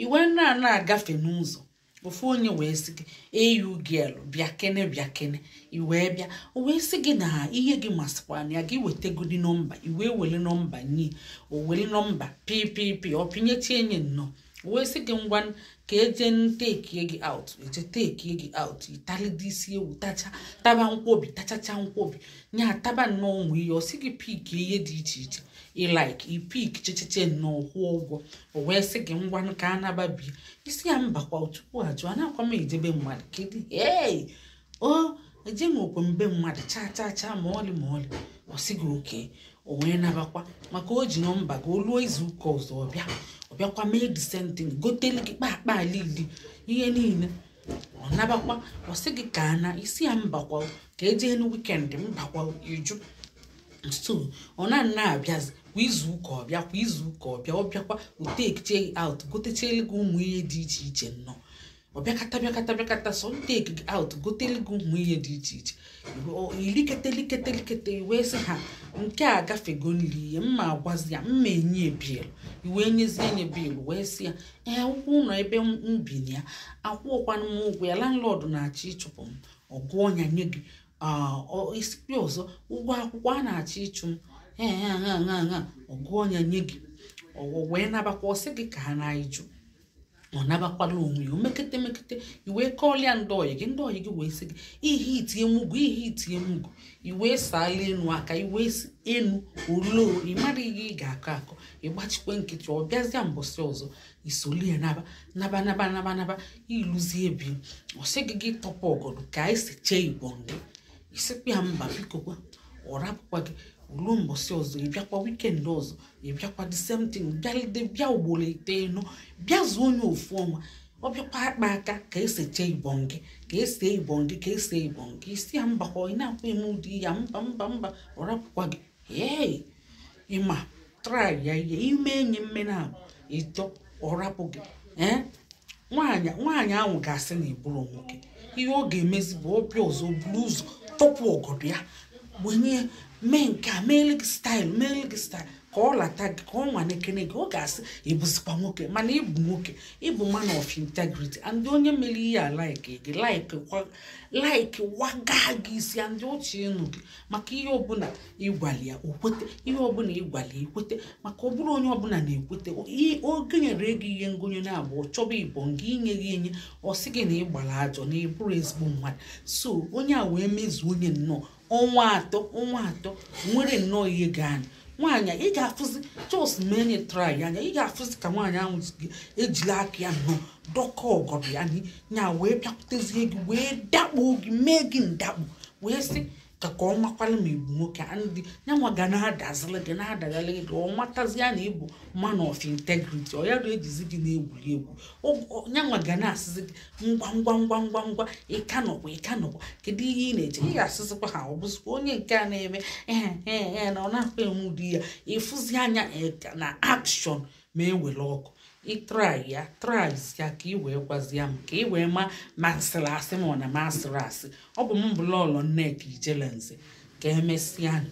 Iwe na agafe n'ụzọ, ofu onye wee sị gị, "Eyu girl, bịa kene, bịa kene." I wee bịa, o wee sị gị na ihe gị masịkwana ya, gị wetegodi nọmba. I wee were nọmba nye o, were nọmba ppp, ọ pịnyechie nye nnọọ. O wee sị gị, "Ngwa, ka eje tekie gị out." Eje tekie gị out, ịtalide isi ewu, tacha, taba nkwobi, tachacha nkwobi, nya taba nnọọ ụmụ ihe. Ọ sị gị pick ihe dị iche iche ị like, i pick checheche nnọọ, kwụọ ụgwọ. O wee sị gị, "Ngwa, ka anaba bie." Isi ya, "Mbakwa, tupu ajụ a na-akwa m ejebe mmadụ. Kedu ee o eje nwekwe mbe mmadụ chaa chaa chaa, ma ọlị ma ọlị." Ọ sị gị oke. O wee nabakwa maka o ji nọmba gị. O luo izu ụka ọzọ, ọ bịa, ọ bịakwa mee the same thing, gotelu gị kpakpa alili ihe niile. Ọ nabakwa, ọ sị gị ka ana. Isi ya, "Mbakwa, ka eje nu weekend." "Mbakwa." Iju so ọ na nna abịazi kwa izu ụka. Ọbịa kwa izu ụka, ọbịa, ọ bịakwa, o tekiche gị out, gotechelu gị ụmụ ihe dị iche iche nnọọ. Ọ bịakata, bịakata, bịakata, so take gị out, gotelu gị ụmụ ihe dị iche iche, ilikete, likete, likete, wee sị ha, "Nke a gafego nri ihe mma." Agwazi ya, mma enye bill. Iwee nyezie nye bill, wee sị ya, "Ee, ụgwọ ụlọ ebe m bi na ya akwụọkwanụ m ụgwọ ya, landlord na-achọ ịchụpụ m." Ọgụọ ya nye gị. Isikwa ọzọ, "Ụgwọ akwụkwọ a na-achọ ịchụ m." Ee, ọgụọ ya nye gị. Wee nabakwa, ọsị gị ka ha na-ịjụ. Ọ nabakwala onwe ya. O mekete mekete, i wee kọọlịa ndị ọyị gị. Ndị ọyị gị wee sị gị, "Ihe itinye mugu, ihe itinye mugu." I wee saala enu aka, i wee si enu olo, ị mara ihe ị ga-akọ akọ, ịgbachikwe nkịtị. Ọ bịazịa mbọsị ọzọ, isoli ya naba, naba, naba, naba, naba. Ịlụzie bi, ọ sị gị, gị tọpụ ọgọdọ ka anyị si chee igbo gị. Isikwa ya, "Mba, biko kwa." Ọ rapụkwa gị. Ruo mbọsị ọzọ, ị bịakwa weekend ọzọ, ị bịakwa the same thing, bịalide, bịa ugboro iteenu, bịa zuo onye ofu ọnwa. Ọ bịakwa akpa aka ka esi chee ibọn gị, ka esi ibọn gị, ka esi ibọn gị. Isi ya, "Mbakwa, ị na-akwa eme ụdị ya, mba, mba, mba." Ọ rapụkwa gị. Ee, ịma try ya ihe ime enyi mmena abụ ịtọ, ọ rapụ gị. Ee, nwaanyị, nwaanyị ahụ ga-asị na ịbụrụ nwoke. Ihe ọ ga-emezi bụ ọbịa ọzọ, buru ụzọ tọpụ ọgọdọ ya, wenye mee nke a, meele gị style, meele gị style, ka ọ lata gị, ka ọ nwanekene gị. Ọ ga-asị ịbụzikwa nwoke, mana ịbụ nwoke, ịbụ man of integrity. And onye mere ihe a like gị, like waga gị isi ndị ọchị ịnụ gị, maka ihe ọbụla ịgwali ya okwete, ihe ọbụla ịgwali ya ekwete, maka ọ bụrụ onye ọbụla na-ekwete. Oge nyere gị ihe ngonye na-abụ, ọ chọba ịbọ gị, inye gị enye, ọ sị gị na ịgbara ajọ, na ịbụrụ ezigbo mmadụ. So onye a wee mezuo onye nnọọ ọnwa 3, ọnwa 3 nwere nnọọ ihe ga-anya nwaanyị. Ị ga-afụzi, just menye try anya, ị ga-afụzi ka nwaanyị ahụ ejila aka ya nnọọ dọka ọgọdọ ya nya, wee bịakwutezie gị, wee dakpo gị, mee gị ndakpo, wee sị ka ọ makwala ma ịbụ nwoke. Ndị nyanwa ga na-adazili gị, na-adaghalị gị, ka ọ matazi ya na ịbụ man of integrity. Ọ ya ejizi gị na-egwuri egwu. Nyanwa ga na-asịzi gị, "Ngwa ngwa ngwa ngwa ngwa, ịka nọkwa, ịka nọkwa, kedu ihe ị na-eche?" Ị ga-asịzikwa ha, ọ bụzikwa onye nke a na-eme ee ee ee na ọ na-akpa enwe ụdị ya ịfụzi anya na action ma ewere ọkụ. Ị try ya, try ya, ka ị wee gwazie m, ka ị wee ma ma nsịrị asị ma ọ na ma asịrị asị. Ọ bụ m bụ Lọlọ Nneka Ijelenze. Ka emesịa.